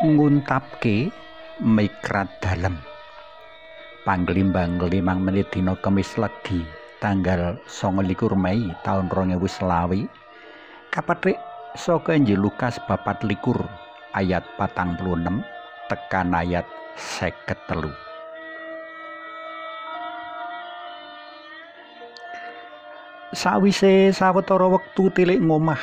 Nguntapke Mikrat Dalem. Panglimbang 5 menit dina Kemis Legi tanggal 29 Mei taun 2020 kapethik saka Injil Lukas 24 ayat 46 tekan ayat 53. Sawise sawetara wektu tilik ngomah,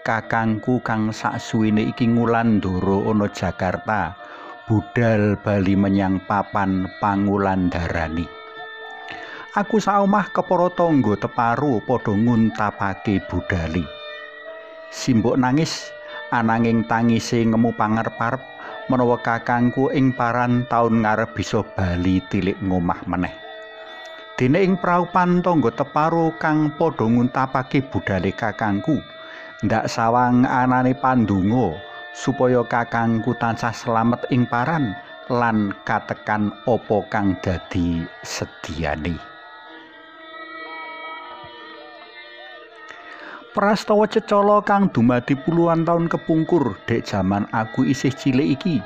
kakangku kang saksuwene iki ngulandara ana Jakarta, budal bali menyang papan pangulandarani. Aku saomah kepara tangga teparo padha nguntapake budali. Simbok nangis, ananging tangise ngemu pangarep-arep menawa kakangku ing paran taun ngarep bisa bali tilik ngomah meneh. Dene ing praupan tangga teparo kang padha nguntapake budale kakangku, ndak sawang anane pandonga supaya kakangku tansah slamet ing paran lan katekan apa kang dadi sediane. Prastawa cecala kang dumadi puluhan taun kepungkur dek jaman aku isih cilik iki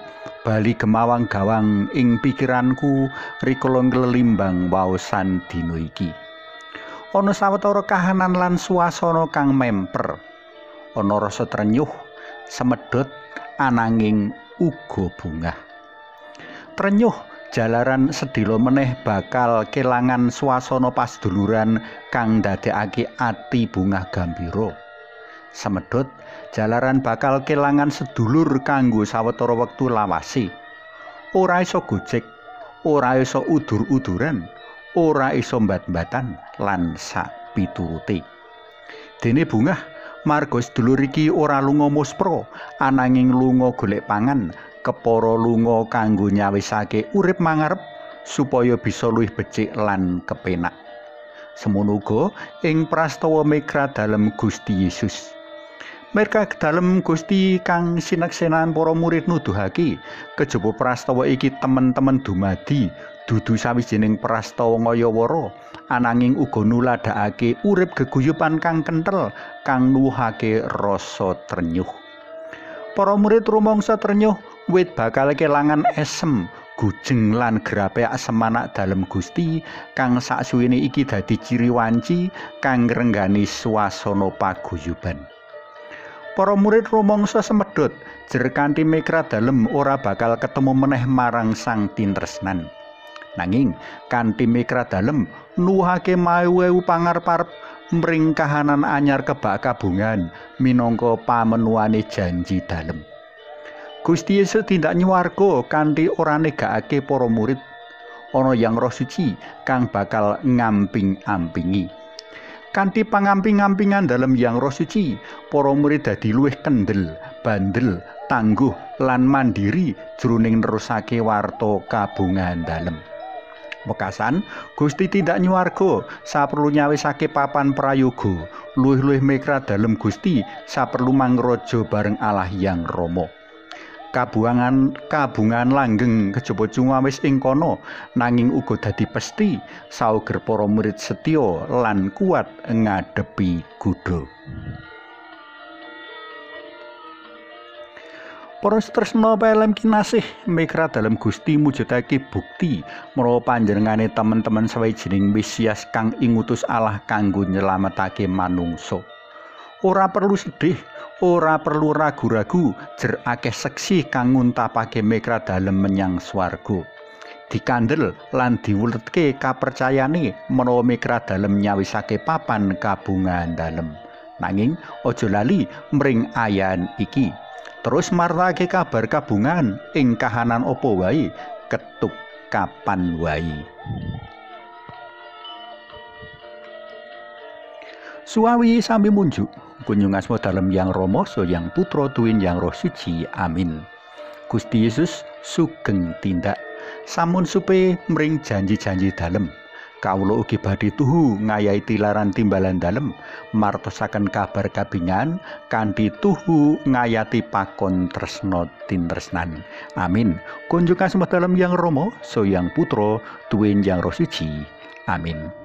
bali gemawang gawang ing pikiranku rikala nglelimbang waosan dina iki. Ana sawetara kahanan lan suasana kang memper. Ana rasa trenyuh, semedhot ananging uga bungah. Trenyuh jalaran sedhela meneh bakal kelangan swasana pasduluran kang ndadekake ati bungah gambira. Semedhot jalaran bakal kelangan sedulur kanggo sawetara wektu lawase. Ora iso gojek, ora iso udur-uduran, ora iso mbat-mbatan lan sak piturute. Dene bungah marga sedulur iki ora lunga muspra, ananging lunga golek pangan, kepara lunga kanggo nyawisake urip mangarep supaya bisa luwih becik lan kepenak. Semono uga ing prastawa Mekra Dalem Gusti Yesus. Mekra Dalem Gusti kang sineksenan para murid nuduhake kejaba prastawa iki temen-temen dumadi dudu sawijining prastawa ngayawara, ananging uga nuladhakake urip geguyupan kang kenthel kang nuwuhake rasa trenyuh. Para murid rumangsa trenyuh wit bakal kelangan esem, gujeng lan grapeak semanak dalem Gusti kang saksuwene iki dadi ciri wanci kang ngrenggani swasana paguyuban. Para murid rumangsa semedhot jer kanthi Mekra Dalem ora bakal ketemu meneh marang Sang Tintresnan. Nanging kanthi Mekra Dalem nuwuhake maewu pangarep-arep mring kahanan anyar kebak kabungan minangka pamenuane janji dalem. Gusti Yesus tindak nyuwarga kanthi ora negakake para murid. Ana Yang Roh Suci kang bakal ngamping-ampingi. Kanthi pangamping-ampingan dalem Yang Roh Suci, para murid dadi luwih kendel, bandel, tangguh lan mandiri jroning nerusake warta kabungan dalem. Wekasan Gusti tindak nyuwarga saperlu nyawisake papan prayoga, luwih-luwih Mekra Dalem Gusti saperlu mangraja bareng Allah Yang Rama. Kabungan langgeng kejaba cumawis ing kono, nanging uga dadi pesthi sauger para murid setya lan kuat ngadepi godha. Para tresna pelem kinasih, Mekra Dalem Gusti mujudake bukti menawa panjenengane temen-temen sawijining Mesias kang ingutus Allah kanggo nyelametake manungsa. Ora perlu sedih, ora perlu ragu-ragu, jer akeh seksi kang nguntapake Mekra Dalem menyang swarga. Dikandel lan diwuletke kapercayane menawa Mekra Dalem nyawisake papan kabungan dalem. Nanging aja lali mring ayan iki. Terus martake kabar kabungan ing kahanan apa wae, ketuk kapan wae. Suawi sami munjuk, kunjung asma dalem Yang Rama, so Yang Putra, tuwin Yang Roh Suci. Amin. Gusti Yesus sugeng tindak samun supe mring janji-janji dalem. Kawula ugi badhe tuhu ngayahi tilaran timbalan dalem, martosaken kabar kabingan kanthi tuhu ngayati pakon tresna tintresnan. Amin. Kunjung asma dalem Yang Rama, so Yang Putra, tuwin Yang Roh Suci. Amin.